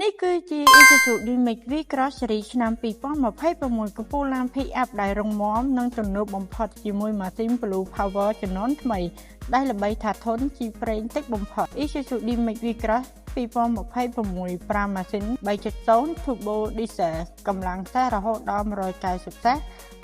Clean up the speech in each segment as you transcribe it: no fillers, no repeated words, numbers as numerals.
នេះគឺជា Isuzu D-Max V-Cross Series ឆ្នាំ2026កំពូលឡាន Pick-up ដែលរឹងមាំនិងទំនើបបំផុតជាមួយម៉ាស៊ីន Blue Power ជំនាន់ថ្មី ដែលល្បីថាធន់ជីប្រេងតិចបំផុត Isuzu D-Max V-Cross 2026ប្រើម៉ាស៊ីន3.0 Turbo Diesel កម្លាំងសេះរហូតដល់190សេះ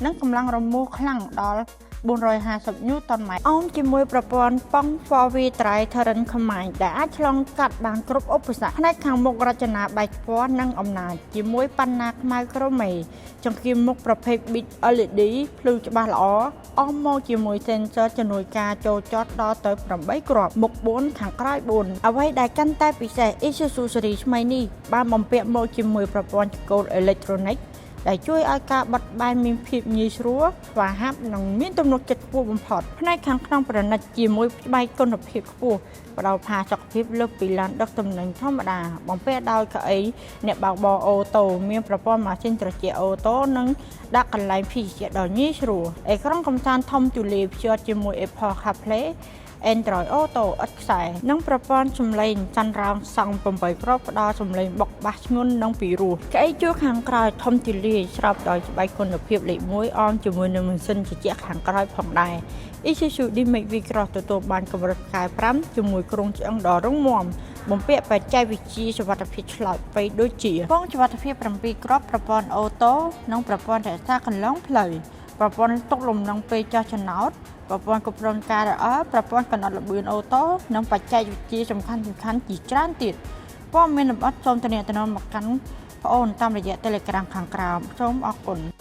និងកម្លាំងរមូរខ្លាំងដល់450ញូតនម៉ែត្រអមជាមួយប្រព័ន្ធប៉ុង 4W Drive Terrain Command ដែលអាចឆ្លងកាត់បានគ្រប់ឧបសគ្គផ្នែកខាងមុខរចនាបែបពណ៌និងអំណាចជាមួយប៉ាណាខ្មៅក្រូមេចង្កៀមមុខប្រភេទ Big LED ភ្លឺច្បាស់ល្អអមមកជាមួយ sensor ជំនួយការចូលចតដល់ទៅ8គ្រាប់មុខ4ខាងក្រោយ4អ្វីដែលកាន់តែពិសេស Isuzu Series ថ្មីនេះបានបំពាក់មកជាមួយប្រព័ន្ធចង្កូតអេឡិចត្រូនិកដែលជួយឲ្យការបត់បែនមានភាពងាយស្រួលស្វាហាប់និងមានទំនុកចិត្តខ្ពស់បំផុតផ្នែកខាងក្នុងប្រណិតជាមួយស្បែកគុណភាពខ្ពស់ផ្ដល់ផាសុកភាពលើសពីឡានដឹកទំនិញធម្មតាបំពាក់ដោយកៅអីអ្នកបើកបរអូតូមានប្រព័ន្ធម៉ាស៊ីនត្រជាក់អូតូនិងដាក់កន្លែងភេសជ្ជៈដ៏ងាយស្រួលអេក្រង់កំសាន្តធំទូលាយភ្ជាប់ជាមួយ Apple CarPlay Android Auto ឥតខ្សែនិងប្រព័ន្ធសំឡេង surround sound 8គ្រាប់ផ្ដល់សំឡេងបុកបាសធ្ងន់និងពីរោះកៅអីជួរខាងក្រោយធំទូលាយស្របដោយស្បែកគុណភាពលេខ1អមជាមួយនឹងម៉ាស៊ីនត្រជាក់ខាងក្រោយផងដែរ Isuzu D-Max V-Cross ទទួលបានកម្រិតផ្កាយ5ជាមួយគ្រោងឆ្អឹងដ៏រឹងមាំបំពាក់បច្ចេកវិទ្យាសុវត្ថិភាពឆ្លោតវៃដូចជាពងសុវត្ថិភាព7គ្រាប់ប្រព័ន្ធអូតូនិងប្រព័ន្ធរក្សាគន្លងផ្លូវប្រព័ន្ធទប់លំនឹងពេលចុះចំណោតប្រព័ន្ធគ្រប់គ្រងការរអិលប្រព័ន្ធកំណត់ល្បឿនអូតូនិងបច្ចេកវិទ្យាសំខាន់ៗជាច្រើនទៀតព័ត៌មានលម្អិតសូមទំនាក់ទំនងមកកាន់ប្អូនតាមរយៈ Telegram ខាងក្រោមសូមអរគុណ។